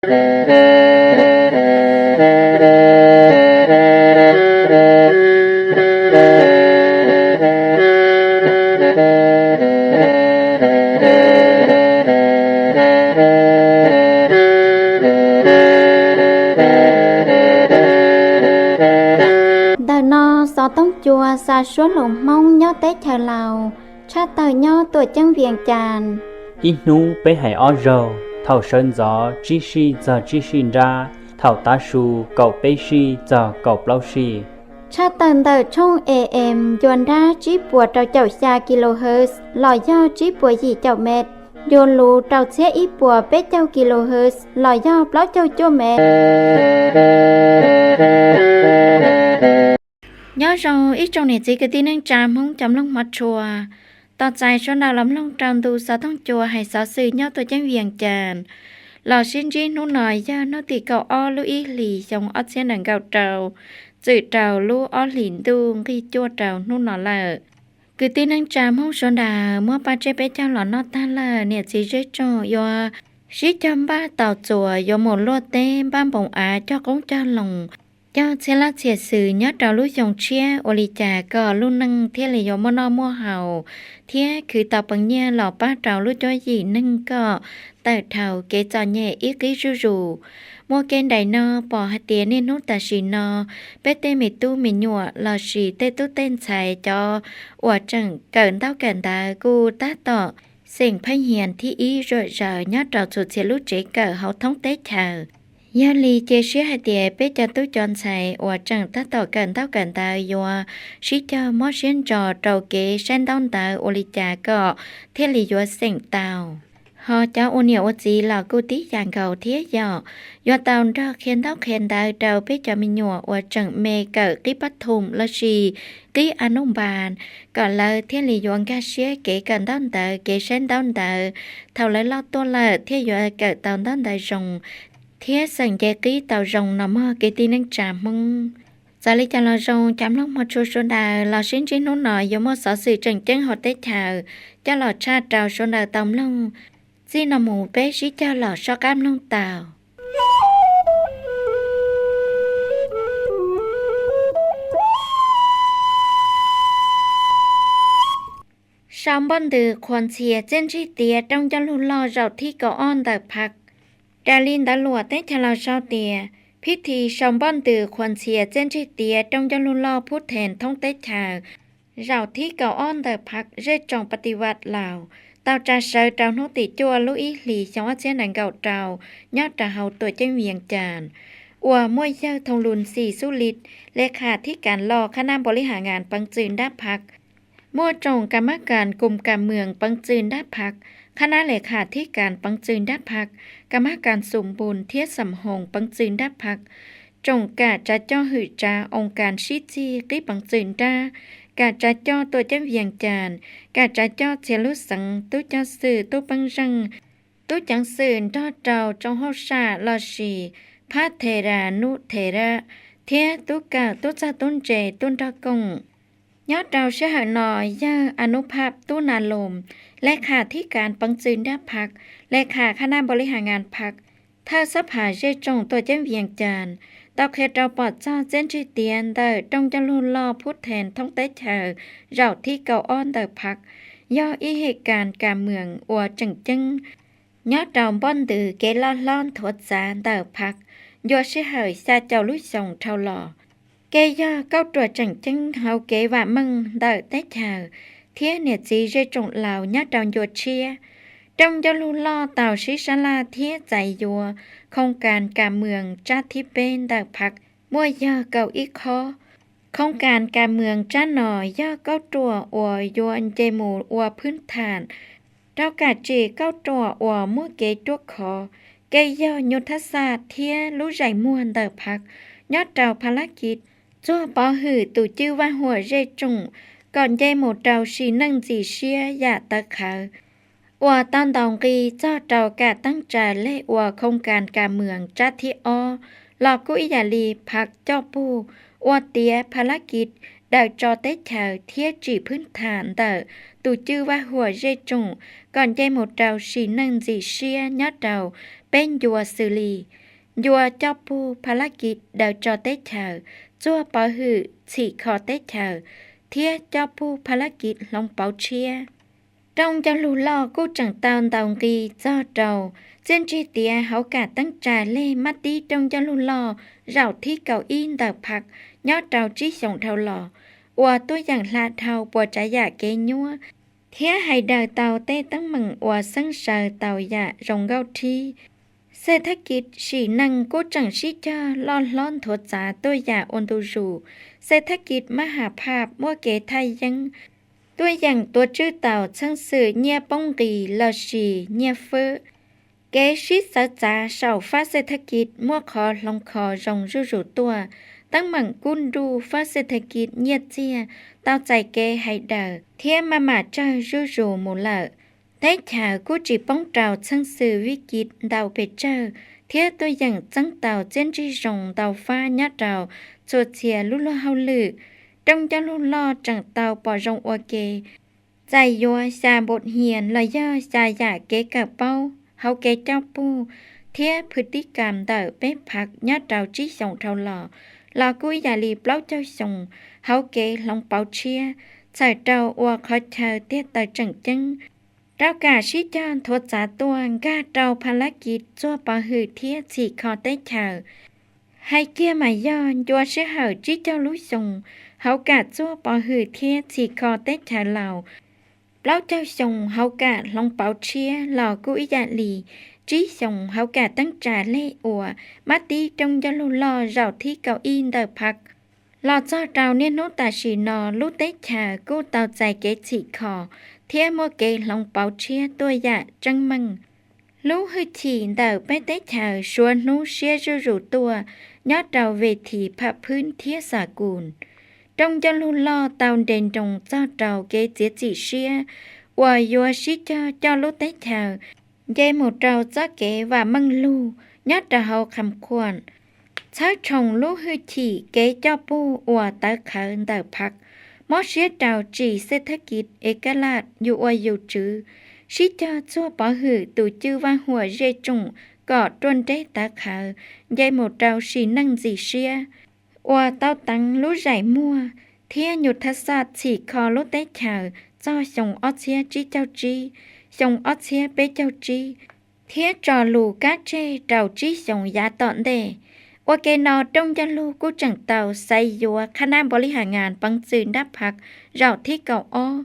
Ntawm no xov tooj cua xa suab hluas Hmoob nyob teb chaws Laus, tshaj tawm nyob Tuam Ceeb Vias Cas. Ib hnub peb hais ob zaug, thaum sawv ntxov tsib sij txog tsib sij nrab, thaum tav su kaum peb sij txog kaum plaub sij. Tshaj tawm ntawm tshooj A M ncua nrab tsib puas rau caum xya kilohertz los yog tsib puas yim caum mev, ncua luv rau txhiab ib puas peb caug kilohertz los yog plaub caug cuaj mev. Nyob zoo ib tsoom niam txiv kwv tij neej tsa Hmoob cov mloog hmov tshua, tos txais sawv daws los mloog rau ntu xov tooj cua hais xov xwm nyob Tuam Ceeb Vias Cas. Los sib ntsib hnub no yog hnub tim kaum ob lub ib hlis xyoo ob txhiab nees nkaum rau, txwm rau lub ob hlis ntuj nqig cuaj rau hnub no lawm. Kwv tij neej tsa Hmoob sawv daws muab paj tseb peb caug los noj tag lawm, niam txiv zej tsoom yuav sib cog npaj tau txuas yuav mus luaj teb npaj npoos av cog qoob cog loo, cog txhia laj txhia xwm nyob rau lub xyoo tshiab ua li cas kom lub neej thiaj li yuav muaj noj muaj haus, thiab khwv tau peev nyiaj los pab rau lub cuab yim neeg kom tawm dhau kev txom nyem ib qib zuj zus. Muaj kev nrais no pom hais tias niaj hnub tam sim no peb tej me tub me nyuam lossis tej tub tej ntxhais cov uas tseem kawm ntaub kawm ntawv kuj tab tom xeem pheej hias thib ib zuam zaws nyob rau txhua txhia lub tsev kawm hauv thoob teb chaws. Yog li cia siab hais tias peb cov tub cov ntxhais uas tseem tab tom kawm ntaub kawm ntawv yuav sib cog mob siab ntso rau kev saib ntaub ntawv ua li cas kom thiaj li yuav xeem tau. Ho cov ua niam ua txiv los kuj tib yam nkaus thiab yom, yuav tau nrog qhia ntaub qhia ntawv rau peb cov me nyuam uas tseem me kawm qib pab thum lossis qib a nub npas, kom lawv thiaj li yuav nkag siab kev kawm ntaub ntawv kev saib ntaub ntawv, thaum lawv loj tuaj lawm thiaj yuav kawm tau ntaub ntawv zoo thiab xeem nce qib tau zoo no mog kwv tij neej tsa Hmoob. Txawm li cas los zoo cov mloog hmov tshua sawv daws los sib ntsib hnub no yuav muaj xov xwm tseem ceeb hauv teb chaws coj los tshaj rau sawv daws tau mloog. Txij no mus peb sib cog los soj qab mloog tau. Sau npoj ntws qhuas ntxhias txiaj ntsig tiav rooj ncauj lug loj zaum thib kaum ob ntawm Phaj. Raws li ntawv luam teb chaws Laus sau tias, phib thi sau npoj ntws qhuas ntxhias txiaj ntsig tiav rooj ncauj lug loj Phub Then thoob teb chaws zaum thib kaum ob ntawm Phaj zej tsoom Pas Tis Vas Laus tau tsa sawv rau hnub tim cuaj lub ib hlis xyoo ob txhiab nees nkaum rau nyob rau hauv Tuam Ceeb Vias Cas, uas muaj yawg Thoo Lus Xis Xub Lis, le khas thib kas los khab nab npaus li has ngas peev txwm nrab Phaj, muaj tsoom kas mab kas kum kas mwam peev txwm nrab Phaj, khab nab le khas thib kas peev txwm nrab Phaj, kas mab kas xum npus thiab xam hoos peev txwm nrab Phaj, tsoom kam tsav coj hwm tsav oo kas sib txig qib peev txwm nrab, kam tsav coj Tuam Ceeb Vias Cas, kam tsav coj txhia lub xeev, tub coj xwm, tub peeb zeej, tub ceev xwm nrog rau tsoom hauj sam lossis phab the ras nub the ras, thiab tub kawm tub txawj tub ntse tub nrog koom. Nyob rau sij hawm no, yawg A Nub Phaj Tub Na Loos, le khas thib kas peev txwm nrab Phaj, le khas khab nab npaus li has ngas Phaj, thawj xab phas zej tsoom Tuam Ceeb Vias Cas, tau qhia rau pom txog txiaj ntsig tiav ntawm rooj ncauj lug loj Phub Then thoob teb chaws zaum thib kaum ob ntawm Phaj, yog ib hem kas kas mwam uas tseem ceeb nyob rau npoj ntws kev loj hlob nthuav txav ntawm Phaj ncua sij hawm xya caum lub xyoos dhau los. Kev yog kauj ruam tseem ceeb hauv kev vam meej ntawm teb chaws thiab niam txiv zej tsoom Laus nyob rau ncua tshiab. Rooj ncauj lug loj tau sib sab laj thiab txais yuav khoos kas kas mwam tsab thib peb ntawm Phaj muaj yog kaum ib qhov. Khoos kas kas mwam tsab no yog kauj ruam uas yuav nce mus ua phwb tham rau kam tsim kauj ruam uas muaj kev ruaj khov, kev yog nyuj thab xaj thiab lub zeem muag ntawm Phaj nyob rau Pha Lab Kis txuag pov hwm tus cwj vaj huam zej tsoom kom nce mus rau sim neej ntxim siab yam tawv qhawv, uas tau ntaus nqi txog rau kam teeb tsa lej ua khoos kas kas mwam tsab thib ob los kuj ib yam li Phaj coj pug ua tiav Pha Lab Kis daws tso teb chaws thiab tsim phwb tham ntawm tus cwj vaj huam zej tsoom kom nce mus rau sim neej ntxim siab nyob rau peb ncua xws li: ncua coj pug phab lab kis daws tso teb chaws, txuag pov hwm txhim kho teb chaws, thiab coj pug phab lab kis hloov pauv tshiab. Rooj ncauj lug loj kuj tseem tau ntaus nqi txog rau txiaj ntsig tiav hauv kam teeb tsa lej mab tib rooj ncauj lug loj zaum thib kaum ib ntawm phaj nyob rau tsib xyoos dhau los, uas tuaj yeem hla dhau puas tsav yam kev nyuab thiab hais daws tau tej teeb meem uas xeeb saws tau yam zoo nkauj thib. Xej Thab Kis sim neej kuj tseem sib cog loj hlob nthuav txav tuaj yam ua ntu zus. Xej Thab Kis mab has phaj muaj kev thaj yeeb tuaj yeem tuav tswj tau txheej xwm nyiaj poob nqis lossis nyiaj fwb. Kev sib txawv txav saum fab Xej Thab Kis muaj qhov hloov kho zoo zuj zus tuaj. Teeb meem kub nruj fab Xej Thab Kis nyiaj txiag tau txais kev hais daws thiab maj mam tsawg zuj zus mus lawm. Teb chaws kuj tsis poob rau txheej xwm vib kis ntau pes tsawg thiab tuaj yeem txeeb tau txiaj ntsig zoo ntau fab nyob rau txhua txhia lub luag hauj lwm. Rooj ncauj lug loj tseem tau pom zoo ua ke txais yuav xya npau hias los yog xya yam kev kawm paub hauv kev coj pug thiab phwv tib kam ntawm peb phaj nyob rau tsib xyoos dhau los, los kuj ib yam li plaub caug xyoo hauv kev hloov pauv tshiab, txhawm rau ua qhov chaw tiag taw tseem ceeb rau kam sib cog nthuav txav tuaj nkag rau phaj lab kis txuag pov hwm thiab txhim kho teb chaws. Hais kiag mas yog ncua sij hawm tsib caug lub xyoo hauv kam txuag pov hwm thiab txhim kho teb chaws laus, plaub caug xyoo hauv kam hloov pauv tshiab los kuj ib yam li tsib xyoos hauv kam teeb tsa lej uas mab tib rooj ncauj lug loj zaum thib kaum ib ntawm phaj los txog rau niaj hnub tam sim no lub teb chaws kuj tau txais kev txhim kho thiab muaj kev hloov pauv tshiab tuaj yam tseeb meej. Lub hwj chim ntawm peb teb chaws suav hnub siab zuj zus tuaj nyob rau ve thim phaj phwb thiab xa kus. Rooj ncauj lug loj tau nres nroos txog rau kev txiav txim siab uas yuav sib cog coj lub teb chaws nce mus rau txoj kev vam meej lug nyob rau hauv kham khuam. Txhawb tshoov lub hwj chim kev coj pug uas tawv qhawv ntawm phaj, mob siab rau tsim Xej Thab Kis es kaj laj yus ua yus tswv, sib cog txuag pov hwm tus cwj vaj huam zej tsoom kom ruaj nreb tawv qhawv nce mus rau sim neej ntxim siab uas tau teev lub zaim muag thiab nyuj thaj xaj txhim kho lub teb chaws txog xyoo ob txhiab tsib caug tsib, xyoo ob txhiab peb caug tsib thiab tso lus kab tseg rau tsib xyoos yav tom ntej. Ua ke no rooj ncauj lug kuj tseem tau xaiv yuav qhab nab npaus li has ngas peev txwm nrab phaj zaum thib kaum ob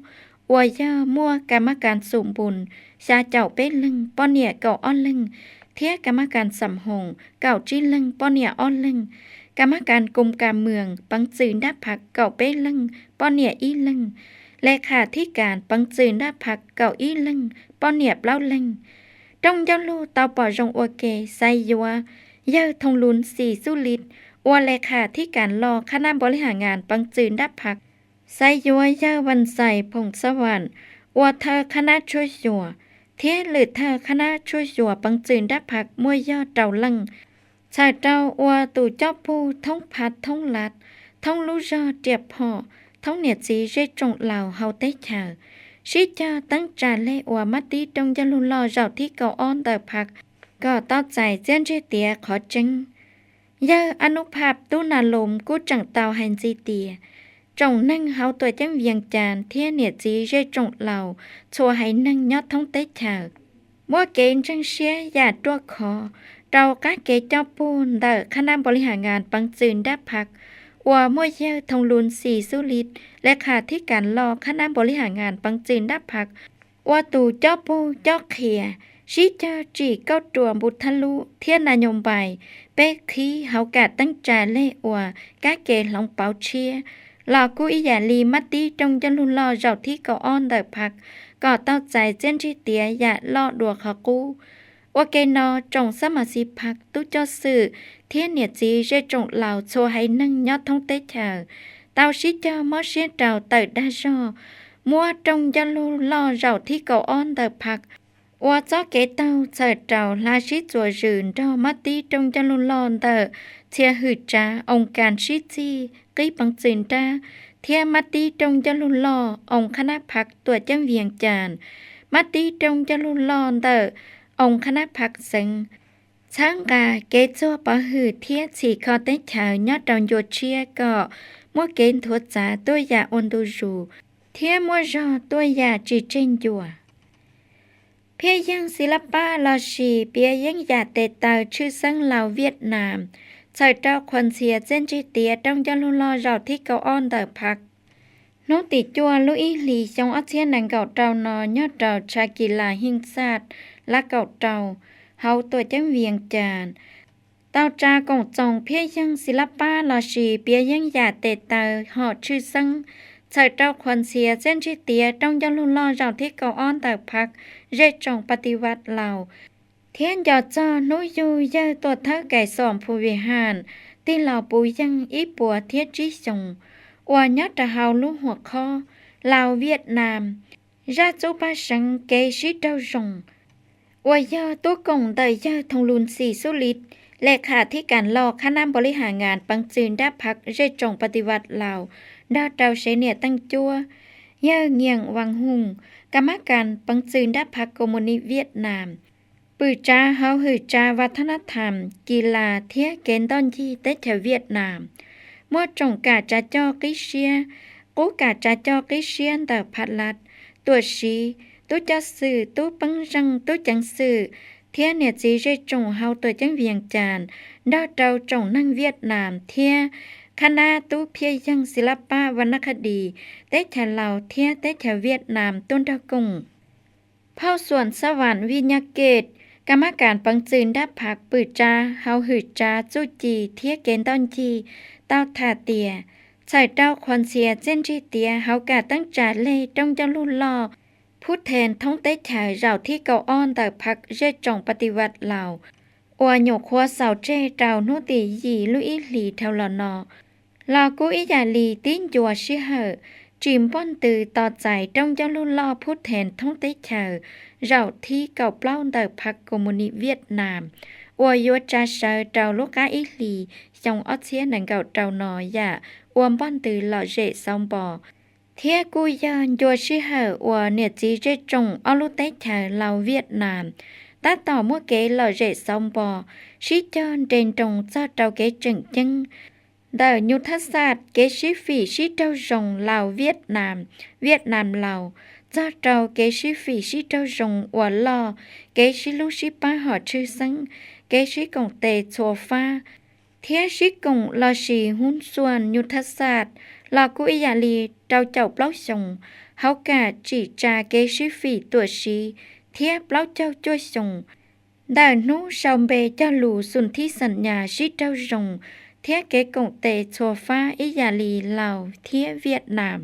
uas yog muaj kas mab kas xum npus xya caum peb leeg, poj niam kaum ob leeg, thiab kas mab kas xam hoos kaum tsib leeg, poj niam ob leeg, kas mab kas kus kas mws peev txwm nrab phaj kaum peb leeg, poj niam ib leeg, le khas thib kas peev txwm nrab phaj kaum ib leeg, poj niam plaub leeg. Rooj ncauj lug tau pom zoo ua ke xaiv yuav yawg Thoo Lus Xis Xub Lis ua le khas thib kas loj qhab nab npaus li has ngas peev txwm nrab phaj, xaiv yuav yawg Vas Xais Phoom Xab Vam ua thawj qhab nab tshuaj xyuas thiab lwm thawj qhab nab tshuaj xyuas peev txwm nrab phaj muaj yog rau leej, txhawm rau ua tus coj pug thoob phaj thoob lam, thoob lub zog riam phom, thoob niam txiv zej tsoom laus hauv teb chaws, sib cog teeb tsa lej uas mab tib rooj ncauj lug loj zaum thib kaum ob ntawm phaj kom tau txais txiaj ntsig tiav qhov tseeb. Yawg Ab Nub Phaj Tub Nas Lus kuj tseem tau hais ntxiv tias tsoom neeg hauv tuam ceeb Vias Cas thiab niam txiv zej tsoom laus txhua haiv neeg nyob thoob teb chaws muaj kev ntseeg siab yam ruaj khov rau qab kev coj pug ntawm qhab nab npaus li has ngas peev txwm nrab phaj uas muaj yawg Thoo Lus Xis Xub Lis le khas thib kas loj qhab nab npaus li has ngas peev txwm nrab phaj ua tus coj pug coj qhia, sib cog tsim kauj ruas npu thab lub thiab nas nyoos npais peb qhib hauv kam teeb tsa lej uas kab ke hloov pauv tshiab los kuj ib yam li mab tib rooj ncauj lug loj zaum thib kaum ob ntawm phaj kom tau txais txiaj ntsig tiav yam loj dua qhov qub. Ua ke no tsoom xab mas xis phaj tub coj xwm thiab niam txiv zej tsoom laus txhua haiv neeg nyob thoob teb chaws tau sib cog mob siab rau tawm dag zog muab rooj ncauj lug loj zaum thib kaum ob ntawm phaj ua txoj kev taug txhawm rau hla sib txuas zws nrog mab tib rooj ncauj lug loj ntawm txhia hwm tsav oo kas sib txig qib peev txwm nrab thiab mab tib rooj ncauj lug loj oo qhab nab phaj tuam ceeb Vias Cas, mab tib rooj ncauj lug loj ntawm oo qhab nab phaj xeev txhawb nqa kev txuag pov hwm thiab txhim kho teb chaws nyob rau ncua tshiab kom muaj kev nthuav txav tuaj yam ua ntu zus thiab muaj zog tuaj yam tsis tseg ncua. Phiaj yeeg xi lab pab lossis piav yeeb yam tes taw tshwj xeeb Laus Viaj Nam txhawm rau qhuas ntxhias txiaj ntsig tiav roob ncauj lug loj zaum thib kaum ob ntawm phav hnub tim cuaj lub ib hlis xyoo ob txhiab nees nkaum rau no nyob rau tshav kis las Hij Xaj Lav Kaum Rau hauv tuam ceeb Vias Cas tau tsa koom txoos phiaj yeeg xi lab pab lossis piav yeeb yam tes taw hom tshwj xeeb txhawm rau qhuas ntxhias txiaj ntsig tiav roob ncauj lug loj zaum thib kaum ob ntawm phav zej tsoom Pas Tis Vas Laus thiab nco txog hnub yug yawg tuam thawj Kais Xom Phu Vij Ham tig los puv yeej ib puas thiab tsib xyoos uas nyob rau hauv lub huam khob Laus Viaj Nam zaj txuj paj seev kev sib raug zoo uas yog tub koom ntawm yawg Thoo Lus Xim Xub Lis, lej kham thib kas los khab nab npaus li has ngas peev txwm nrab phav zej tsoom Pas Tis Vas Laus nrog rau sev niam teej cuab, yawg Nyiam Vas Hum, kas mab kas peev txwm nrab phav Koos Mus Nis Viaj Nam, pwm tsav hauv hwm tsav Vas Thab Nab Tham, Kis Las thiab kev ntoj ncig teb chaws Viaj Nam, muaj tsoom kam tsav coj qib siab, qub kam tsav coj qib siab ntawm Pha Las, tuam siv, tub coj xwm, tub peeb zeej, tub ceev xwm thiab niam txiv zej tsoom hauv tuam ceeb Vias Cas nrog rau tsoom neeg Viaj Nam thiab khab nab tub phiaj yeeg xi lab pab Vas Nab Khas Dis, teb chaws Laus thiab teb chaws Viaj Nam tuaj nrog koom. Phauj Xuam Xab Vam Vij Nyaj Kes, kas mab kas peev txwm nrab phav pwm tsav hauv hwm tsav txuj ci thiab kev ntoj ncig tau tham tias txhawm rau qhuas ntxhias txiaj ntsig tiav hauv kam teeb tsam lej roob ncauj lug loj Phub Then thoob teb chaws zaum thib kaum ob ntawm phav zej tsoom Pas Tis Vas Laus uas nyuam qhuav xaus tseg rau hnub tim yim lub ib hlis dhau los no los kuj ib yam li tib ncua sij hawm tsim npoj ntws tos txais roob ncauj lug loj Phub Then thoob teb chaws zaum thib kaum plaub ntawm phav Koos Mus Nis Viaj Nam uas yuav tsa sawv rau lub qab ib hlis xyoo ob txhiab nees nkaum rau no yam ua npoj ntws lom zem xauv npo, thiab kuj yog ncua sij hawm uas niam txiv zej tsoom ob lub teb chaws Laus Viaj Nam tab tom muaj kev lom zem xauv npo, sib cog nres nroos txog rau kev tseem ceeb ntawm nyuj thab xaj, kev sib fim sib raug zoo Laus Viaj Nam, Viaj Nam Laus, txog rau kev sib fim sib raug zoo uas loj, kev sib hlub sib pab hom tshwj xeeb, kev sib koom tes txhua fab, thiab sib koom lossis hub xuaj nyuj thab xaj los kuj ib yam li rau caum plaub xyoos, hauv kam tsim tsa kev sib fim tuam siv thiab plaub caug cuaj xyoos ntawm hnub sau npe cog lus xum thib xam nyas sib raug zoo thiab kev koom tes txhua fab ib yam li Laus thiab Viaj Nam.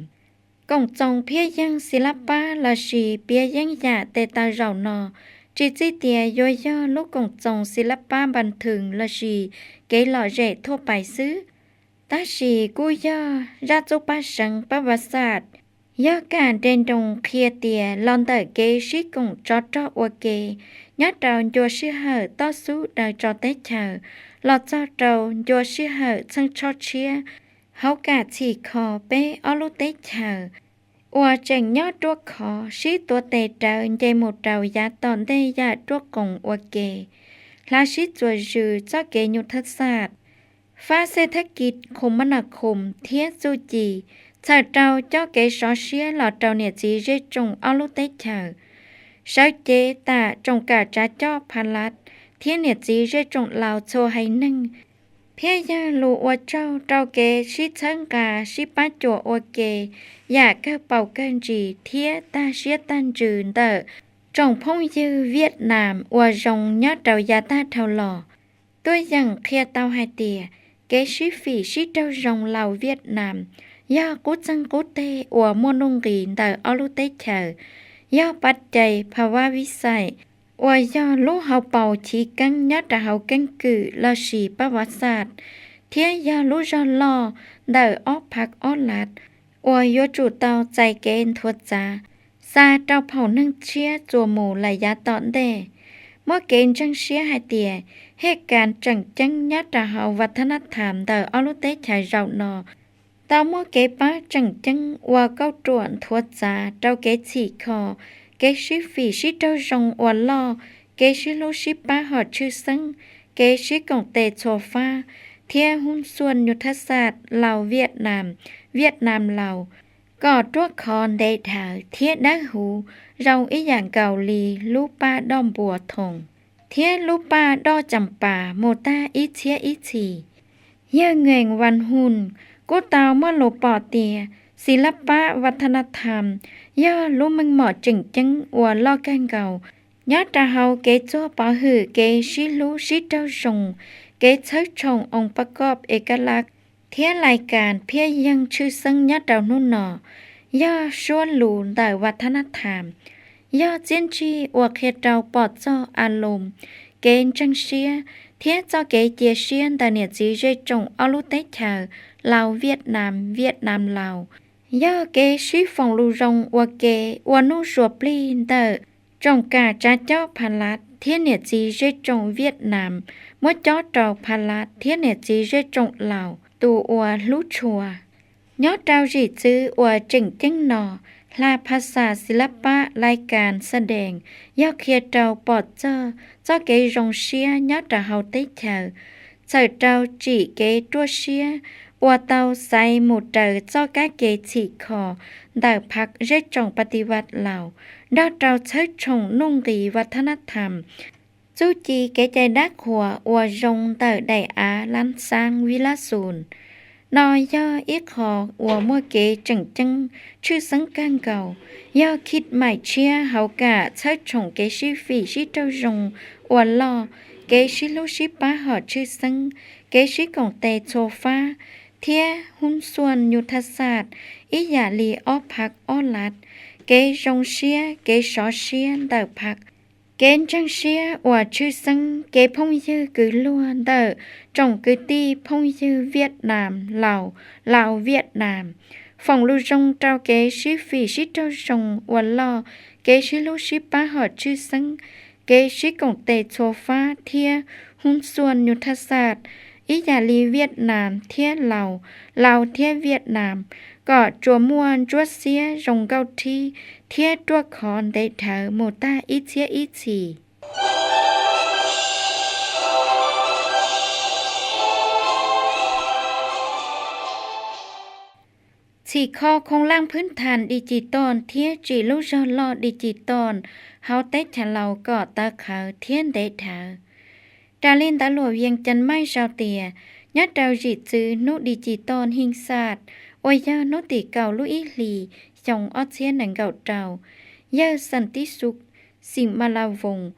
Koom txoos phiaj yeeg xi lab pab lossis piav yeeb yam tes taw zaum no tsis txij tias yuav yog lub koom txoos xi lab pab npas thwm lossis kev lom zem thuaj pais xwb, tab sis kuj yog zaj txuj paj seev pab vav xaj, yog kam nres nroos qhia tias los ntawm kev sib koom tsov rog ua ke nyob rau ncua sij hawm toj xub daws tso teb chaws los txog rau ncua sij hawm txheej tshob tshiab hauv kam txhim kho peb ob lub teb chaws uas tseem nyob ruaj khov sib tuav tes rawv nce mus rau yav tom ntej yam ruaj qoos ua ke, hla sib txuas zws txoj kev nyuj thab xaj, fab xej thab kis khoom mab nas khoom thiab txuj ci, txhawm rau coj kev sov siab los rau niam txiv zej tsoom ob lub teb chaws, sawv cev tam tsoom kam tsav coj Pha Las thiab niam txiv zej tsoom Laus txhua haiv neeg, thiab yog lus ua tsaug rau kev sib txhawb nqa sib pab cuam ua ke yam kawg paus kawg ntsis thiab tag siab tag ntsws ntawm tsoom phooj ywg Viaj Nam uas zoo nyob rau yav tag dhau los. Tuaj yeem qhia tau hais tias kev sib fim sib raug zoo Laus Viaj Nam yog qub txeeg qub teg uas muaj nuj nqis ntawm ob lub teb chaws, yog pa cais pha vab vib xais uas yog lub hauv paus chiv keeb nyob rau hauv keeb kwm lossis pab vav xaj, thiab yog lub zog loj ntawm ob phav ob lav uas yuav tsum tau txais kev nthuav txav xa rau phaum neeg tshiab txuas mus lawm yav tom ntej. Muaj kev ntseeg siab hais tias hej kas tseem ceeb nyob rau hauv vav thab nab tham ntawm ob lub teb chaws zaum no tau muaj kev pab tseem ceeb ua kauj ruam nthuav txav rau kev txhim kho, kev sib fim sib raug zoo uas loj, kev sib hlub sib pab hom tshwj xeeb, kev sib koom tes txhua fab thiab hub xuaj nyuj thab xaj Laus Viaj Nam, Viaj Nam Laus kom ruaj khov ntev dhawv thiab dawb huv zoo ib yam nkaus li lub paj doj npua thoom thiab lub paj doj cam pas mus tag ib txhiab ib txhis. Yawg Nkees Vas Hum kuj tau muaj lus pom tias xis lab pab vaj tha na tham yog lub meej mom tseem ceeb uas loj kawg nkaus nyob rau hauv kev txuag pov hwm kev sib hlub sib raug zoo, kev txhawb tshoom oos pab koj e ka laj thiab lais kas phiaj yeeg tshwj xeeb nyob rau hnub no. Yog suab lus ntawm vaj tha na tham, yog txiaj ntsig uas qhia rau pom txog a loos kev ntseeg siab thiab txoj kev cia siab ntawm niam txiv zej tsoom ob lub teb chaws Laus Viaj Nam, Viaj Nam Laus, yog kev sib foom lus zoo ua ke ua nuj suav plig ntawm tsoom kam tsav caub Pha Las thiab niam txiv zej tsoom Viaj Nam muab cob rau Pha Las thiab niam txiv zej tsoom Laus tus uas hlub tshua. Nyob rau zim txwv uas tseem ceeb no, hla pha xas xis lab pab lais kas xa dees yog qhia rau pom txog txoj kev zoo siab nyob rau hauv teb chaws, txhawm rau tsim kev ruaj siab uas tau xaiv mus raws txoj kab ke txhim kho ntawm phav zej tsoom pa ti vaj Laus, nrog rau txhawb tshoom nuj nqis vaj tha na tham, txuj ci kev cai dab qhuas uas zoo ntawm daim av lab xaab vib lab xus. No yog ib qho uas muaj kev tseem ceeb tshwj xeeb kawg nkaus, yog khij maim tshiab hauv kam txhawb tshoom kev sib fim sib raug zoo uas loj, kev sib hlub sib pab hom tshwj xeeb, kev sib koom tes txhua fab, thiab hub xuaj nyuj thaj xaj ib yam li ob phav ob lab, kev zoo siab kev sov siab ntawm phav, kev ntseeg siab uas tshwj xeeb, kev phooj ywg kwv luag ntawm tsoom kwv tij phooj ywg Viaj Nam Laus, Laus Viaj Nam, foom lus zoo rau kev sib fim sib raug zoo uas loj, kev sib hlub sib pab hom tshwj xeeb, kev sib koom tes txhua fab thiab hub xuaj nyuj thaj xaj ib yam li Viaj Nam thiab Laus, Laus thiab Viaj Nam, kom tsuas muaj ntsuab xiab zoo nkauj rhib thiab ruaj khov ntev dhawv mus tag ib txhiab ib txhis. Txhim kho khoo laj phwb thas di ci toj thiab tsim lub zog loj di ci toj hauv teb chaws Laus kom tawv qhawv thiab ntev dhawv. Raws li ntawv luam Vias Cas Maij sau tias, nyob rau zim txwv hnub di ci toj hij xaj uas yog hnub tim kaum lub ib hlis xyoo ob txhiab nees nkaum rau, yawg Xas Tib Xus Xim Ma La Voos,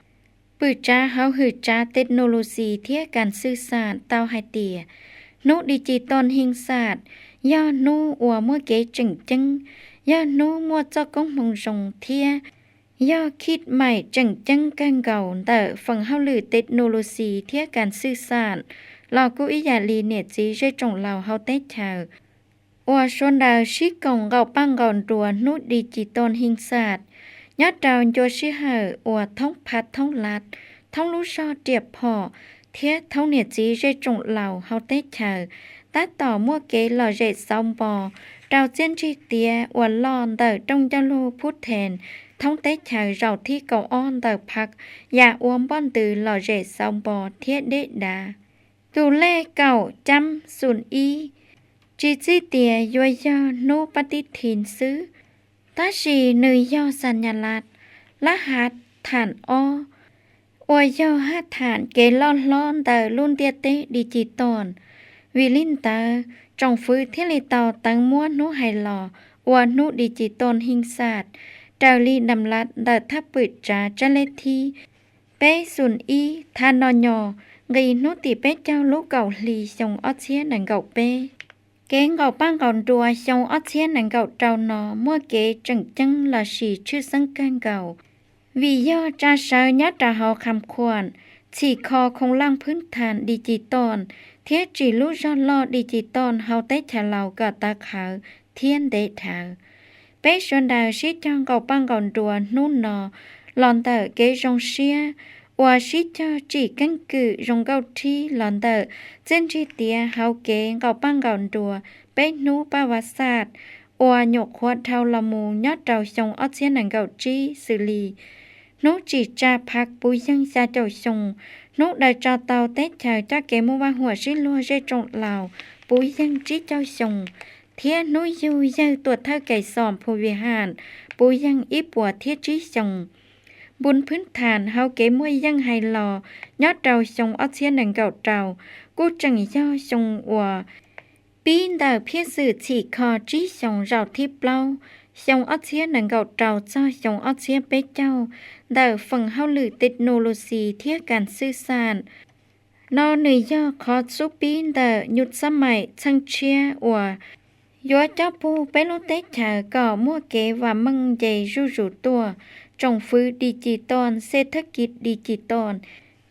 pwm tsav hauv hwm tsav technology thiab kas xwj xam tau hais tias, hnub di ci toj hij xaj yog hnub uas muaj kev tseem ceeb, yog hnub muaj txoj koob hmoov zoo thiab yog khij maim tseem ceeb kawg nkaus ntawm feem hauj lwm technology thiab kas xwj xam los kuj ib yam li niam txiv zej tsoom laus hauv teb chaws uas sawv daws sib koom nqaum paj nqaum nruas hnub di ci toj hij xaj nyob rau ncua sij hawm uas thoob phav thoob lab, thoob lub zog riam phom thiab thoob niam txiv zej tsoom laus hauv teb chaws, tab tom muaj kev lom zem xauv npo rau txiaj ntsig tiav uas loj ntawm rooj ncauj lug phub thees thoob teb chaws zaum thib kaum ob ntawm phav yam ua npoj ntws lom zem xauv npo thiab deb dav. Tus lej kaum cab xus ib tsis txij tias yuav yog hnub pab tib thi xwb, tab sis nws yog xas nyas las lab hav tham ob uas yog haj tham kev loj hlob ntawm lub ntiaj teb di ci toj. Vim li ntawd, tsoom fwv thiaj li tau teev muab hnub hais los ua hnub di ci toj hij xaj, raws li dam lab ntawm thaj pwm tsav tsab lej thib peb xus ib thav no nyo nqis hnub tim peb caug lub kaum hli xyoo ob txhiab nees nkaum peb. Kev nqaum paj nqaum nruas xyoo ob txhiab nees nkaum rau no muaj kev tseem ceeb lossis tshwj xeeb kawg nkaus, vim yog tsa sawv nyob rau hauv kham khuam, txhim kho khoo laj phwb thas di ci toj thiab tsim lub zog loj di ci toj hauv teb chaws Laus kom tawv qhawv thiab ntev dhawv. Peb sawv daws sib cog nqaum paj nqaum nruas hnub no los ntawm kev zoo siab uas sib cog tsim keeb kwm zoo nkauj rhib los ntawm txiaj ntsig tiav hauv kev nqaum paj nqaum nruas peb hnub paj vas xaj uas nyuam qhuav dhau los mus nyob rau xyoo ob txhiab nees nkaum tsib xws li hnub tsim tsa phav puv yeeg xya caum xyoo, Hnub daws tso tau teb chaws coj kev muaj vaj huam sib luag zej tsoom laus puv yeeg tsib caug xyoo, thiab hnub yug yawg tuam thawj Kev Xom Phu Vij Ham puv yeeg ib puas thiab tsib xyoos. Npun phwb tham hauv kev muaj yeej hais los nyob rau xyoo ob txhiab nees nkaum rau kuj tseem yog xyoo uas pib ntawm phiaj xwm txhim kho tsib xyoos zaum thib plaub, xyoo ob txhiab nees nkaum rau txog xyoo ob txhiab peb caug, ntawm feem hauj lwm technology thiab kas xwj xam. No nws yog qhov xub pib ntawm nyuj xab maim txheej tshiab uas yuav cob pug peb lub teb chaws kom muaj kev vam meej nce zuj zus tuaj, tsoom fwv digital, xej thab kiv digital,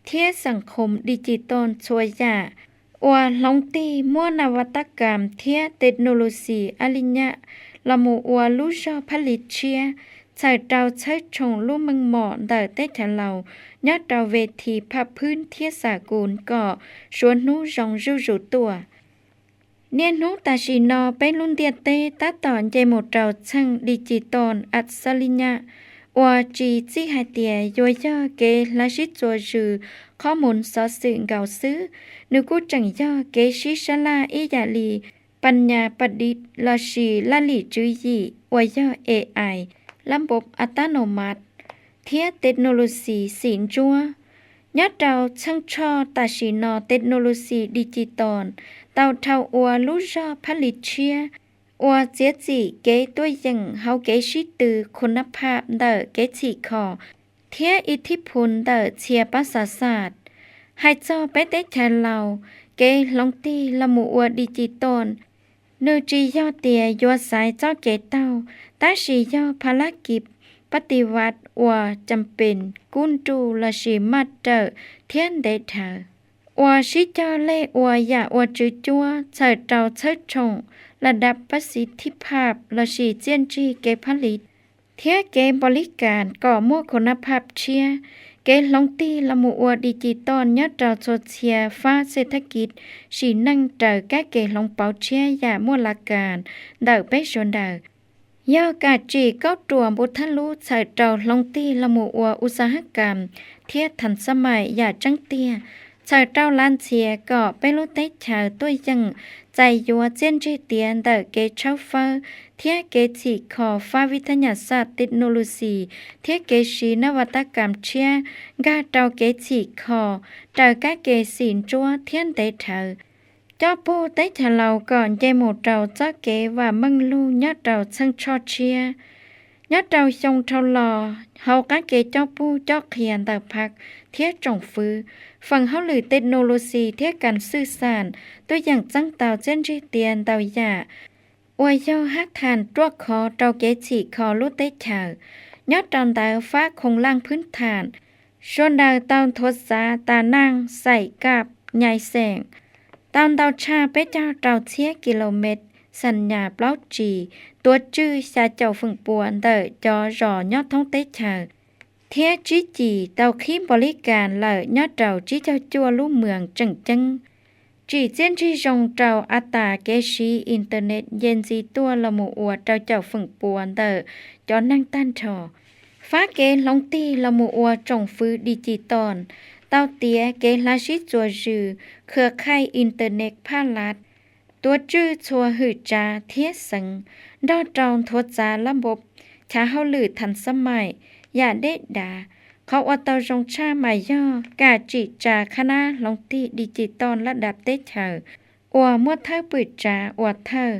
thiab xeem khoom digital txhua yam, uas hloov tig muab na va tab kam thiab technology a li nyam los mus ua lub zog phab li tshiab, txhawm rau txhawb tshoom lub meej mom ntawm teb chaws Laus nyob rau ve thi phaj phwb thiab xa kuv kom suav hnub zoo zuj zus tuaj. Niaj hnub tam sim no peb lub ntiaj teb tab tom nce mus rau txheej digital at xa li nyam, uas tsis txij hais tias yuav yog kev hla sib txuas zws qhob mus xov xwm nkaus xwb, nws kuj tseem yog kev sib sab laj ib yam li pas nyas pas di lossis laj lim tswv yim uas yog A I, lab npov atab no mas, thiab technology xim ntsuab. Nyob rau txheej tshoj tam sim no technology digital tau dhau ua lub zog phab li tshiab uas txiav txim kev tuaj yeem hauv kev sib tw khun nab phaj ntawm kev txhim kho thiab ib thib phum ntawm txhia pab xa xaj. Hais txog peb teb chaws Laus, kev hloov tig los mus ua digital, nws tsis yog tias yuav xaiv txoj kev taug, tab sis yog pha lab kis pab ti vaj uas cam pes kub nruj lossis maj rawm thiab ntev dhawv, uas sib cog lej ua yam ua tswv cuab txhawm rau txhawb tshoom la dab pab xi thib phaj lossis txiaj ntsig kev phab li thiab kev npaum li kas kom muaj khun nab phaj tshiab. Kev hloov tig los mus ua digital nyob rau txhua txhia fab xej thab kis sim neej raws kab ke hloov pauv tshiab yam muaj la kas ntawm peb sawv daws. Yog kam tsim kauj ruam npu thaj lub txhawm rau hloov tig los mus ua u xa hab kam thiab than xab maim yam tseeb tiag, txhawm rau lav ntxhias kom peb lub teb chaws tuaj yeem txais yuav txiaj ntsig tiav ntawm kev tshawb fawb thiab kev txhim kho fab vib thab nyas xaj technology thiab kev siv nab vaj tab kam tshiab nkag rau kev txhim kho raws kab ke xim ntsuab thiab ntev dhawv, coj pug teb chaws Laus kom nce mus rau txoj kev vam meej lug nyob rau txheej tshoj tshiab. Nyob rau xyoo dhau los, hauv qab ke coj pug cob qhia ntawm phav thiab tsoom fwv, feem hauj lwm technology thiab kas xwj xam tuaj yeem txeeb tau txiaj ntsig tiav ntau yam uas yog hab tham ruaj khov rau kev txhim kho lub teb chaws. Nyob rau ntawd fab khoom laj phwb tham, sawv daws tau nthuav xav tas naj xaim kam nyais xeem tau ntau tshaj peb caug rau txhiab kilomev, xa nyas plaub tsis, tuav tswj xya caum feem pua ntawm cov zos nyob thoob teb chaws, thiab tsib cim tau qhib npaum li kas lawm nyob rau tsib caug cuaj lub mws tseem ceeb. Tsim txiaj ntsig zoo rau a tas kev siv internet nce ntxiv tuaj los mus ua rau caum feem pua ntawm cov neeg tag nrho. Fab kev hloov tig los mus ua tsoom fwv digital tau tiav kev hla sib txuas zws khwv khaij internet phaj lav, tuav tswj txhua hwm tsav thiab xeev, nrog rau nthuav txav lab npov, chav hauj lwm than xab maim, yam deb dav. Qhov ua tau zoo tshaj mas yog kam tsim tsa qhab nab hloov tig digital laj dab teb chaws uas muaj thawj pwm tsav ua thawj,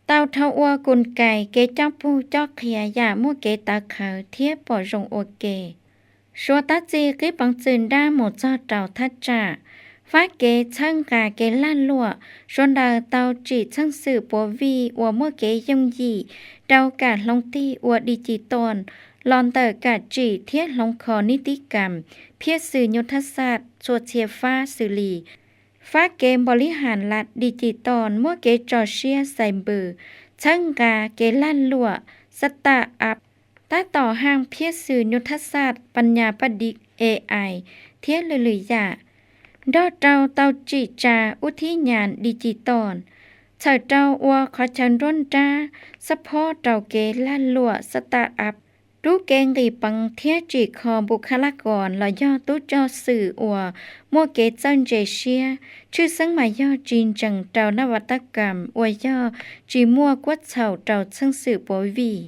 tau dhau ua kus kais kev coj pug cob qhia yam muaj kev tawv qhawv thiab pom zoo ua ke. Suav tab txi qib peev txwm nrab mus txog rau thaj tsam, fab kev txhawb nqa kev lag luam, sawv daws tau tsim txheej xwm puav vij uas muaj kev yooj yim rau kam hloov tig ua digital los ntawm kam tsim thiab hloov kho nib tib kam, phiaj xwm nyuj thab xaj txhua txhia fab xws li fab kev npaum li has las digital muaj kev tso siab xais npws, txhawb nqa kev lag luam, startup, tab tom haj phiaj xwm nyuj thab xaj, pas nyas paj di, A I, thiab lwm lwm yam, nrog rau tau tsim tsa ub thib nyas digital, txhawm rau ua qhov chaw nruab nrab xab phob rau kev lag luam startup, Lub kev nqis peev thiab tsim kho npus kha laj kos los yog tub coj xwm uas muaj kev txawj ntse siab, tshwj xeeb mas yog tsis ntsees rau nav vas tab kam uas yog tsis muaj kuab txhaum rau txheej xwm puav vij.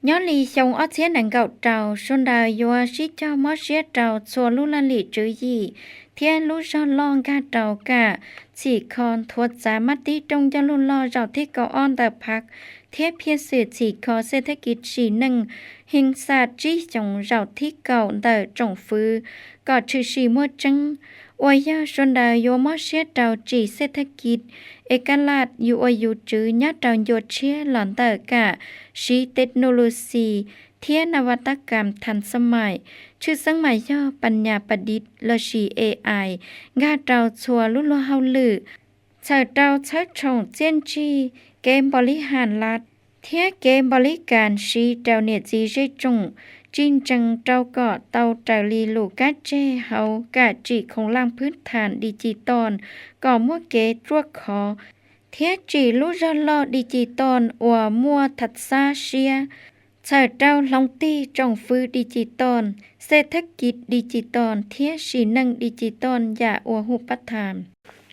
Nyob li xyoo ob txhiab nees nkaum rau, sawv daws yuav sib cog mob siab rau txhua lub laj lim tswv yim thiab lub zog loj nkag rau kam txhim kho nthuav txav mab tib rooj ncauj lug loj zaum thib kaum ob ntawm phav thiab phiaj xwm txhim kho xej thab kiv sim neej heej xaj tsib xyoos zaum thib kaum ntawm tsoom fwv kom tshwm sim muaj tseeb, uas yog sawv daws yuav mob siab rau tsim xej thab kiv e ka laj yus ua yus tswv nyob rau ncua tshiab los ntawm kam siv technology thiab nav vas tab kam than xab mais, tshwj xeeb mas yog pas nyas pas div lossis A I nkag rau txhua lub luag hauj lwm, txhawm rau txhawb tshoom txiaj ntsig kev npaum li ham lav thiab kev npaum li kas siv rau niam txiv zej tsoom, tsis ntsees rau kom tau raws li lus kab tseg hauv kam tsim khoom laj phwb tham digital kom muaj kev ruaj khov, thiab tsim lub zog loj digital uas muaj thav xab siab, txhawm rau hloov tig tsoom fwv digital, xej thab kiv digital thiab sim neej digital yam uas hu pab tham.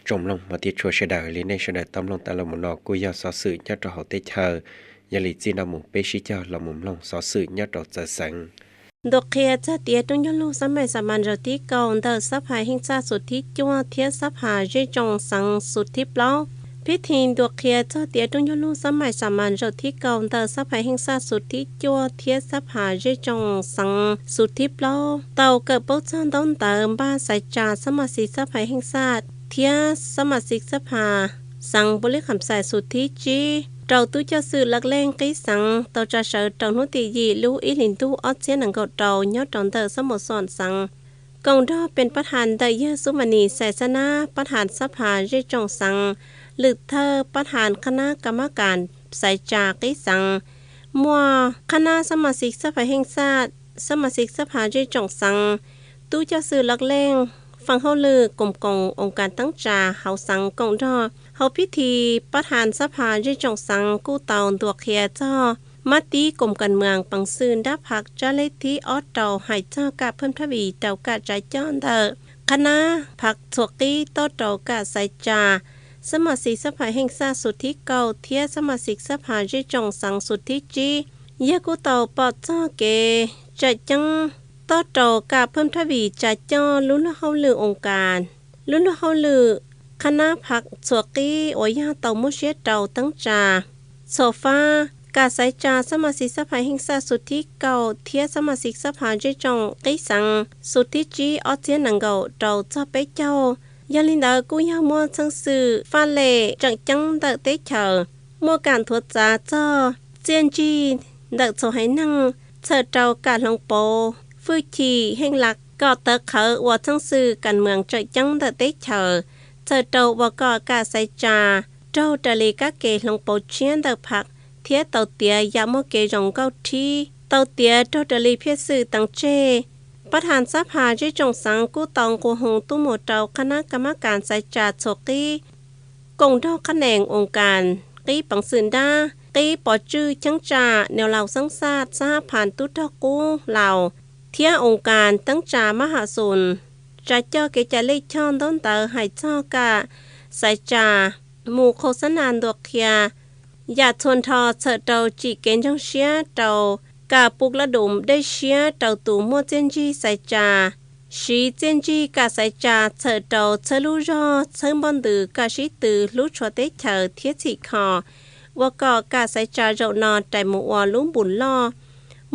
Tsoom mloog hmov thiab tshua sawv daws, li nej sawv daws tau mloog tas los mus no kuj yog xov xwm nyob rau hauv teb chaws. Yog li txij no mus peb sib cog los mus mloog xov xwm nyob rau txawv xeev. Ntuas qhia txog tiav rooj ncuj lug xab mais xam mas zaum thib kaum ntawm xab phais heej xaj xus thib cuaj thiab xab phas zej tsoom xeev xus thib plaub. Pib thi ntuas qhia txog tiav rooj ncuj lug xab mais xam mas zaum thib kaum ntawm xab phais heej xaj xus thib cuaj thiab xab phas zej tsoom xeev xus thib plaub tau kawm paub txog ntaub ntawv npaj xaiv tsa xab mas xis xab phais heej xaj thiab xab mas xis xab phas xeev npu lib kham xais xus thib tsib rau tub coj xwm laj leej qib xeev tau tsa sawv rau hnub tim yim lub ib hlis ntuj ob txhiab nees nkaum rau nyob rau ntawm xab mus xom xeev. Koom nrog pes pab has ntawm yawg Xub Mas Nis Xais Xab Nab pab has xab phas zej tsoom xeev, lwm thawj pab has qhab nab ka mab kas xaiv tsa qib xeev, muaj qhab nab xab mas xis xab phas heej xaj, xab mas xis xab phas zej tsoom xeev, tub coj xwm laj leej, feem hauj lwm koom koom oo kas teeb tsa hauv xeev koom nrog. Hauv pib thi pab has xab phas zej tsoom xeev kuj tau ntuas qhia txog mab tib koom kas mwas peev xwm nrab phav tsab lej thib ob rau hais txog kam phwj thab vim rau kam tsa coj ntawm qhab nab phav txhua qib tob rau kam xaiv tsa xab mas xis xab phas heej xaj xus thib kaum thiab xab mas xis xab phas zej tsoom xeev xus thib tsib. Yawg kuj tau pom txog kev tsawm ceeb tob rau kam phwj thab vim tsa coj lub luag hauj lwm oo kas, lub luag hauj lwm qhab nab phav txhua qib uas yog tau muab siab rau teeb tsa txhua fab, kam xaiv tsa xab mas xis xab phas heej xaj xus thib kaum thiab xab mas xis xab phas zej tsoom qib xeev xus thib tsib ob txhiab nees nkaum rau txog peb caug. Yog li ntawd kuj yog muaj txheej xwm faj lem tseem ceeb ntawm teb chaws, muaj kam nthuav txav txog txiaj ntsig ntawm txhua haiv neeg, txhawm rau kam hloov pauv fwj chim heej lam kom tawv qhawv ua txheej xwm kas mwas tseem ceeb ntawm teb chaws, txhawm rau ua kom kam xaiv tsa raug raws li kab ke hloov pauv tshiab ntawm phav thiab tau tiav yam muaj kev zoo nkauj rhib, tau tiav raug raws li phiaj xwm teev tseg. Pab has xab phas zej tsoom xeev kuj tau nqua hu tuaj mus rau qhab nab ka mab kas xaiv tsa txhua qib, koom nrog qhab nees oo kas, qib peev xwm nrab, qib pov tswj cheeb tsam neo laus xeeb xaj xab phas tub rog qub laus, thiab oo kas teeb tsa mab ham xus, tsa coj kev cai lej choj ntaub ntawv hais txog kam xaiv tsa mus khos xab nas ntuas qhia yam txhua nrho txhawm rau tsim kev ntsoog siab rau kam pub laj dum dej siab rau tus muaj txiaj ntsig xaiv tsa, siv txiaj ntsig kam xaiv tsa txhawm rau txhawb lub zog txhawb npoj ntws kam sib tw hlub tshua teb chaws thiab txhim kho, ua kom kam xaiv tsa zaum no rais mus ua lub npus loj,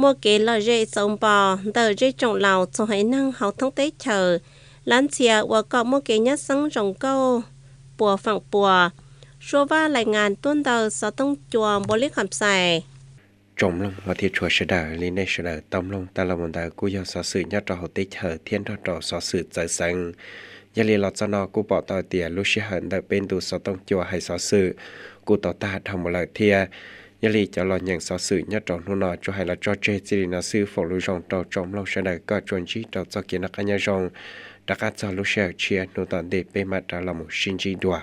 muaj kev lom zem xauv npo ntawm zej tsoom laus txhua haiv neeg hauv thoob teb chaws, lab ntxhias ua kom muaj kev nyab xeeb zoo nkauj puas feem pua. Suab Vaj lais ngas tuaj ntawm xov tooj cua npua lib qham xais. Tsoom mloog hmov thiab tshua sawv daws, li nej sawv daws tau mloog tas los mus ntawd kuj yog xov xwm nyob rau hauv teb chaws thiab nrog rau xov xwm txawv xeev. Yog li los txog no kuj pom tau tias lub sij hawm ntawm peb ntu xov tooj cua hais xov xwm kuj tau tag dhau mus lawm thiab. Yog li cov los nyeem xov xwm nyob rau hnub no tsuas hais los tso tseg txij li no xwb, foom lus zoo rau tsoom mloog sawv daws kom tsuas ntsib rau txoj kev noj qab nyob zoo. Rov qab txog lub sij hawm tshiab hnub tom ntej peb mam rov los mus sib ntsib dua.